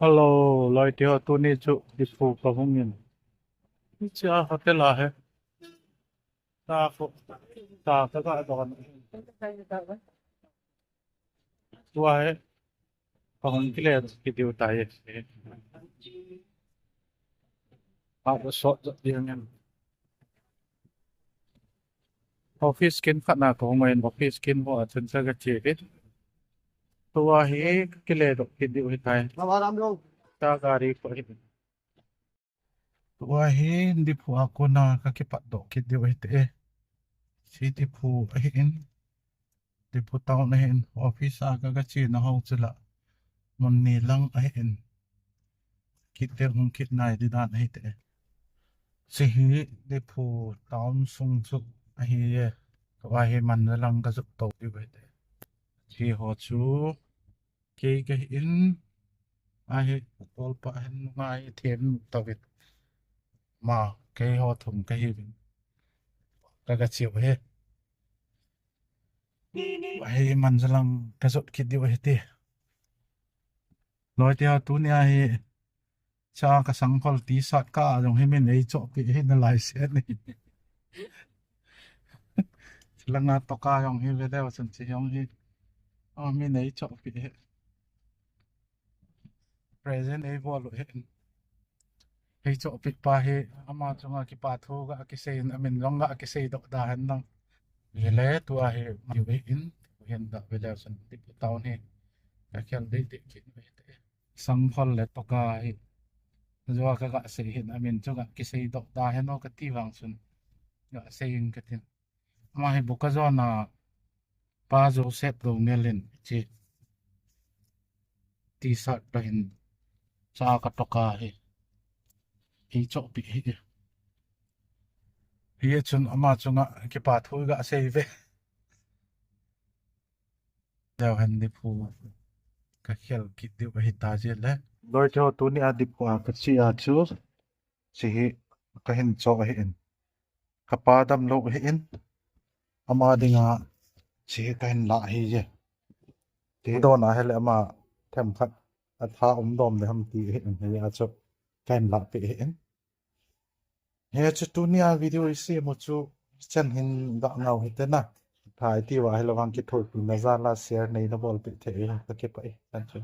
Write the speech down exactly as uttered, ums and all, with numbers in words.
Hello, loi te ho, tuni chu Diphu kahung in. Hiche a hotel a hi. Cha kho, cha kagah don. Tua hi kahung kile kit diu tai. Aw, sot jat ding in. Office kin khat na kahung in, office kin ho a chun cha kache kit. Tua hi kile doh kit diu ahitai. Cha gari kho hi. Tua hi Diphu a kona kakipat doh kit diu ahite. Hiche Diphu ahin. Diphu town ahin. Office a ka, kache na ho chu la mun ni lang ahin. Kit ding hung kit nai di dan ahite. Hiche hi Diphu town sung chu ahiye. Tua hi man la lang kajot to diu ahite. Hiche ho chu kei kahin, ahi, tolpa hin ngai them tavit. Ma, keiho thum kahiuvin. Ka, kache u hi. Ahi, man la lang kajot kit diu ahite. Loi te ho, tuni a hi cha kasang khol T-shirt ka jong hi min eichohpeh hi nalai set ni. Langa toka jong hi veleu chun hiche jong hi. Aw, min eichohpeh hi. Present eibol u hi. Eichohpeh pa hi ama chunga kipa thu ga kisei in amin jong ga kisei doh da hen lang. Hile tua hi, hin da veleu chun Diphu town hi. Kakhel dei dei kit u hite. Sangkhol le toka hi. Jua kaga sei hin amin chu ga kisei doh da hen o kati vang chun. Ga sei in katin. Ama hi Bokajan a Pa Joseph Doungel in hiche T-shirt la hin cha katoka hi. Eichohpeh hi. Hichun ama chunga kipa thu ga sei ve. Deu hen Diphu kakhel kit diu ahita jeh le. Loi te ho, tuni a Diphu a kache a chu. Hiche hi kahin choh ahin. Kapa damlou ahin. Ama dinga hiche hi kahin lah ahije. Ti don ahile ama themkhat atha um dom le ham ti ahin, hia chu kahin lahpeh ahin. Hiche tuni a video isem u chu hichan hin ga ngau hite na. Thai ti uva ahile vang kithopina jal a share neina bolpeh thei kakipah e. Chan chu.